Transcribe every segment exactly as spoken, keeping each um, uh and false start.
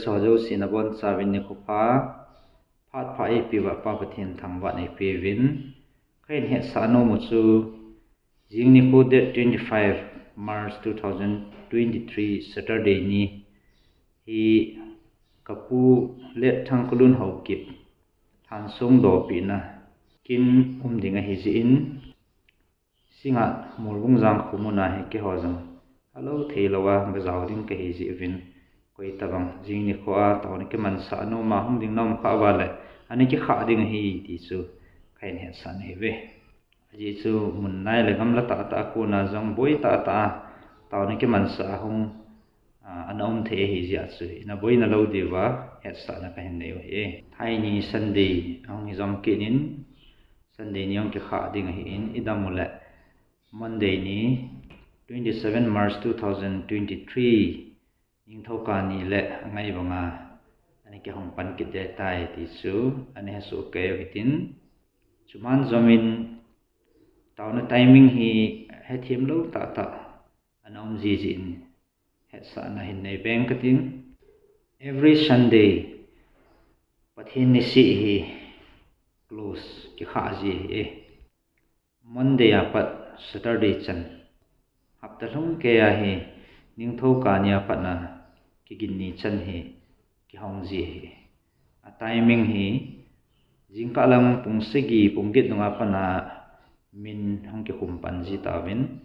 Ho jouse nabonchauvin nikho pha, phat pha eipeuva Pa Pathen thangvahna ipeuvin. Kahin hetsah nom u chu, jing nikho date twenty-five March two thousand twenty-three Saturday ni hi kapu Late Thangkholun Haokip lhansong dopina kin um ding ahijeh in, Singngat Morbung Jangkho muna hi keiho jong alou theilouva gajao ding kahi jeh uvin, koi tabang jing nikho a taona kimansah noma hung ding naum khah uva leh ana kikhah ding ahi ti chu kahin hetsah nahiuve. Ajeh chu mun nai le gamla tahtah a kona jong boi tahtah a taona kimansah a hung ana um thei ahijeh chun ina boina lou diuva hetsahna kahin nei u ahi. Thaini Sunday ahung hijom kit in, Sunday ni hung kikhah ding ahin, idam uleh Monday ni twenty-seven March two thousand twenty-three ningthou kani le angai banga ana kihong pan kit ding ahitai ti chu ana hesoh keiyu hitin, chuman jomin taona timing hi hethem lou tahtah ana um jiji in hetsahna hin nei beng kating. Every Sunday Pathen nisih hi close kikhah ji ahi. Monday a pat Saturday chan, hapta lhung keiya hi ningthou kani a patna kiginni chan hi kihong ji ahi. A timing hi jingkah lang pung sagi pung get dunga patna min hung kikhum pan ji tauvin,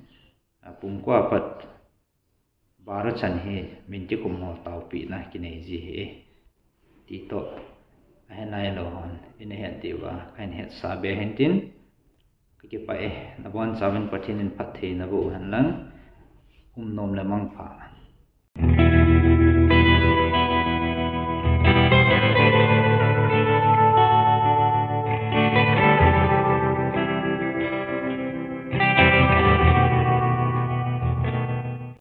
pung ko a pat bara chan hi min kikhum ho taopehna kinei ji ahi. Ti toh ahe nailou hon ina het diuva kahin hetsah be hintin, kakipah e. Nabonchauvin Pathen in phattheina boh u henlang, umnom le mangpha.